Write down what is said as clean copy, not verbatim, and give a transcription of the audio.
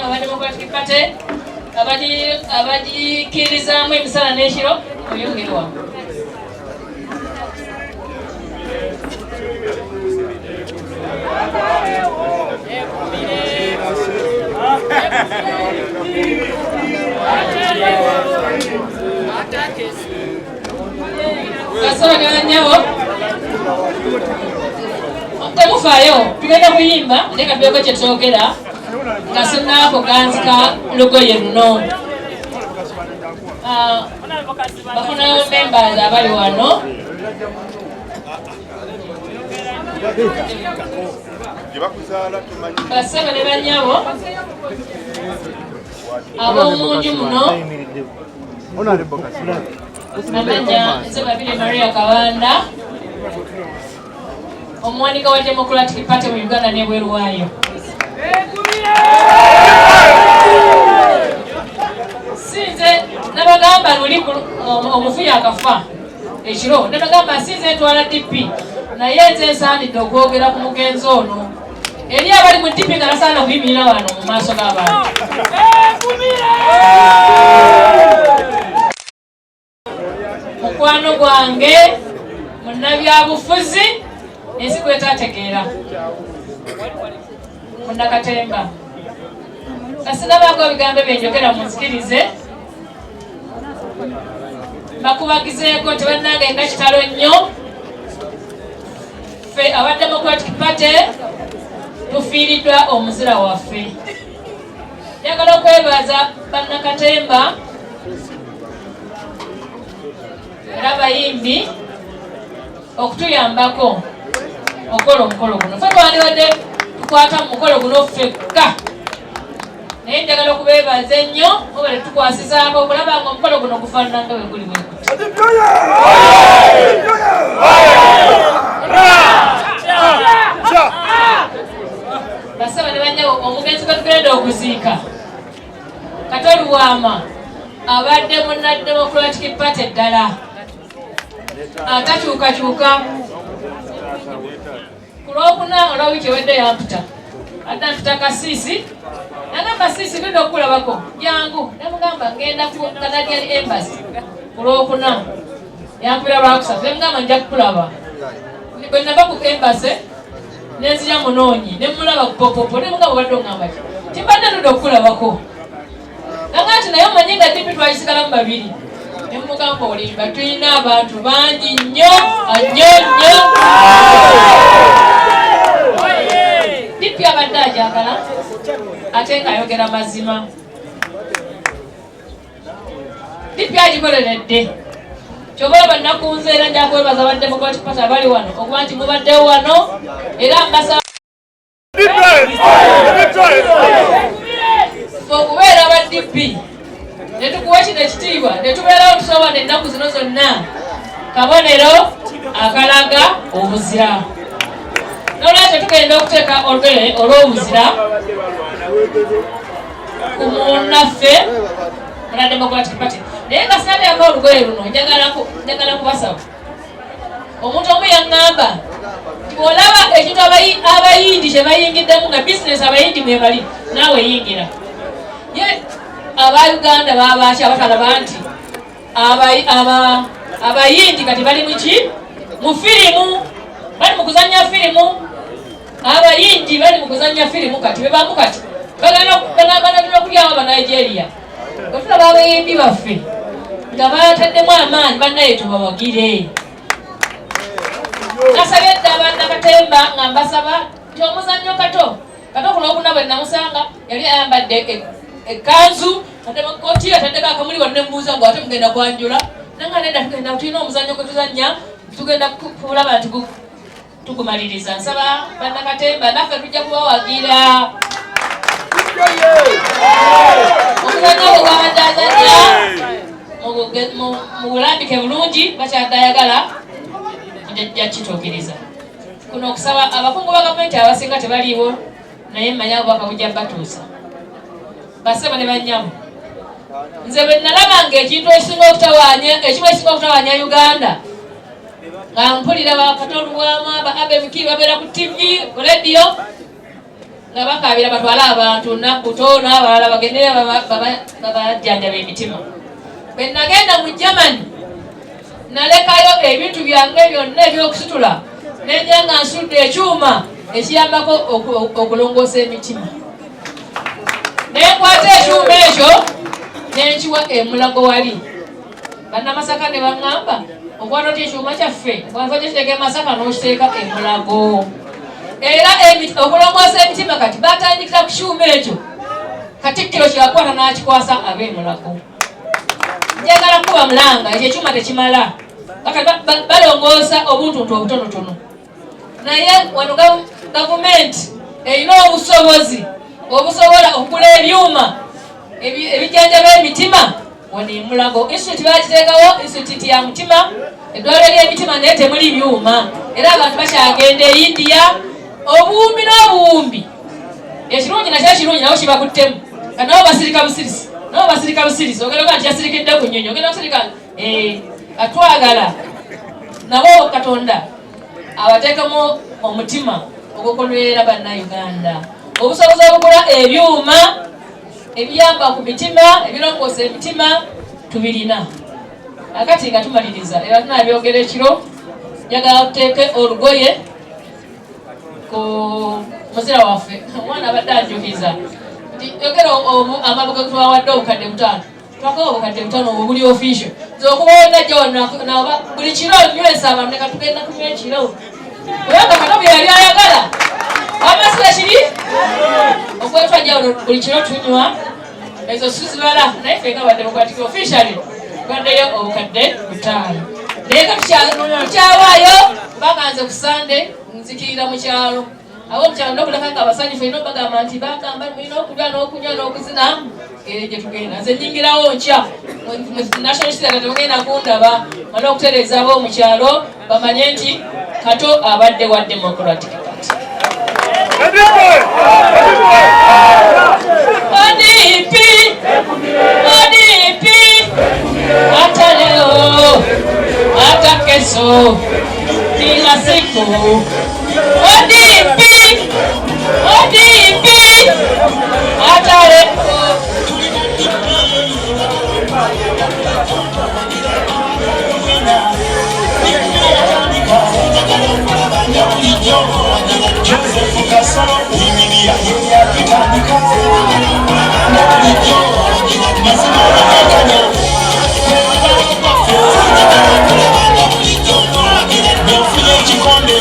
bannyabo aba Democratic Party abagikirizaamu emisana n'ekiro oyongerwa. Basebo ne bannyabo, temufaayo, tugenda kuyimba naye katubeeko kye twogera nga sinaakuganzika lugoye luno. Bafunayo members abali wano. Basebo ne bannyabo ab'omunju muno, amanya nze Babirye Maria Kabanda, omuwanika wa Democratic Party mu Uganda n'ebweru waayo. Sinze nabagamba luli omufu yakafa ekiro, nabagamba sinze ntwala DP, naye nze nsaanidde okwogera ku mugenzi ono eri abali mu DP nga basaana okuyimirira wano mu maaso g'abantu. Mukwano gwange munnabyabufuzi ensi gwetategeera munnakatemba, kasinabaako ebigambo byenjogera munzikirize bakubagizeeko nti bannange nga kitalo nnyo, ffe aba Democratic Party tufiiriddwa omuzira waffe. Njagala okwebaza bannakatemba era abayimbi okutuyambako okukola omukolo guno. Ffe twandibadde tukwata mu mukolo guno ffekka, naye njagala okubeebaza ennyo oba tetukwasizaako okulaba nga omukolo guno gufaanana nga bwe guli bwe guti. Basaba ne bannyabo, omugenzi gwe tugenda okuziika Kato Lubwama abadde munna Democratic Party ddala atakyukakyuka. Ku Lwokuna olwa wiiki ewedde yampita, adda mpita Kasiisi, nagamba, "Siisi, genda okukulabako, jangu." Namugamba ngenda ku Canadian Embassy ku Lwokuna. Yankubira Lwakusatu, nemugamba nja kukulaba. Bwe nava ku embassy nenzija munoonyi, nemulaba ku popopo, nemugamba, "Obadde oŋŋamba ki?" "Timbadde ndudde okukulabako." Nanga nti, "Naye omanyi nga DP twagisigalamu babiri." Nemugamba, "Olimba, tulina abantu bangi nnyo nnyo nnyo." DP abadde ajagala ate ng'ayogera mazima. DP agikoleredde, kyova olaba nakunze, era nja kwebaza ba Democratic Party abali wano okuba nti mubaddewo wano, era mbasaba fe okubeera aba DP netukuwa kino ekitiibwa netubeerawo tusobola ennaku zino zonna, kabonero akalaga obuzira. Nolwekyo tugenda okuteeka olugere olw'obuzira ku munnaffe muna Democratic Party, naye nga sinateeka olugoye luno, njagala kubasaba. Omuntu omu yaŋŋamba nti bw'olaba ekintu Abayindi kye bayingiddemu nga bizinesi, Abayindi mwebali, naawe yingira. Ye aba Uganda babaki abatalaba nti Abayindi kati bali muki? Mu firimu, bali mu kuzanya firimu. Abayindi bali mu kuzanya firimu kati bebamu, kati banatera okulyawo Abanigeria. Bwetulaba abayimbi baffe nga bataddemu amaanyi, bannaye tubawagire. Nasabye dda bannakatemba nga mbasaba nti omuzannyo Kato ku Lwokuna bwe namusanga yali ayambadde ekkanzu, koti, ataddeko akamuli wano. Nemubuuza ngo, "Ate mugenda kwanjula?" Nanga, "Nedda, tugenda, tulina omuzannyo gwe tuzannya, tugenda kulaba nti tugumaliriza." Nsaba bannakatemba naffe tujja kubawagira. Omuzannyo ogwo gwabadde azannya mugulambike bulungi, bakyadde ayagala njajja kituukiriza. Kuno okusaba, abakungu ba gavumenti abasinga tebaliiwo, naye mmanyi obubaka bujja batuusa. Basebo ne bannyamu, nze bwe nalaba nga ekintu ekisinga okutawaanya, ekimu ekisinga okutawaanya Uganda, nga mpulira ba Kato Lubwama, ba Abe Mukiibi babeera ku TV, ku radio. Nga bakaabira batwale abantu Nabbuto n'abalala bagende babajjanjaba emitima. Bwe nagenda mu Germany nalekayo ebintu byange byonna ebyokusitula nenja nga nsudde ekyuma ekiyambako okulongoosa emitima. Nenkwata ekyuma ekyo nenkiwa emulago wali. Bannamasaka ne baŋŋamba okwata otya ekyuma kyaffe bwava kyekiteeka e Masaka n'okiteeka emulago. Era okulongoosa emitima kati batandikira ku kyuma ekyo Katikkiro kyeyakwata n'akikwasa ab'emulago. Njagala kuba mulanga ekyo ekyuma tekimala, balongoosa obuntuntu obutonotono, naye wano gavumenti erina obusobozi obusobola okugula ebyuma ebijjanjaba emitima wano emulago. Institute bakiteekawo, institute ya mutima, eddwaliro ly'emitima, naye temuli byuma, era abantu bakyagenda e India obuwumbi n'obuwumbi. Ekirungi nakyo ekirungi nabo kibakuttemu, nabo basirika busirisi, nabo basirika busirisi, ogenda nti yasirikidde ku nnyonyi, ogenda kusirika. Atwagala nabo Katonda abateekemu omutima ogukolera Bannayuganda obusobozi obugula ebyuma ebiyamba ku mitima, ebirongoosa emitima tubirina. Akati nga tumaliriza era tunabyogera ekiro, njagala tuteeke olugoye ku muzira waffe. Omwana abadde anjukiza nti yogera amabuga twawadde obukadde 5, twakola obukadde 5 obwo buli official. Nze okuba wonna jjo buli kiro nywesa abantu leka tugenda kunywa ekiro, kubanga Kato bye yali ayagala amasira kiri okwetwa jawulo buli kiro tunywa ezo sizibala, naye ffe nga ba Democratic officially twaddeyo obukadde 5, naye nga tukyawaayo kubanga nze ku Sande nzikirira mu kyalo. Abo mukyalo nokuleka nga abasanyufu olina obagamba nti bagamba mulina okulya n'okunywa n'okuzina ere gye tugenda. Nze nyingirawo nkya National Theatre, temugenda kundaba, male okutereeza ab'omukyalo bamanye nti Kato abadde wa Democratic Party. ODP, ODP, hata leo hata kesho, kila siku ODP, ODP, hata leo. Joseph Kasolo Yinginia yeyakitandika bulijjo mazima olakekanya nenfunye ekikonde.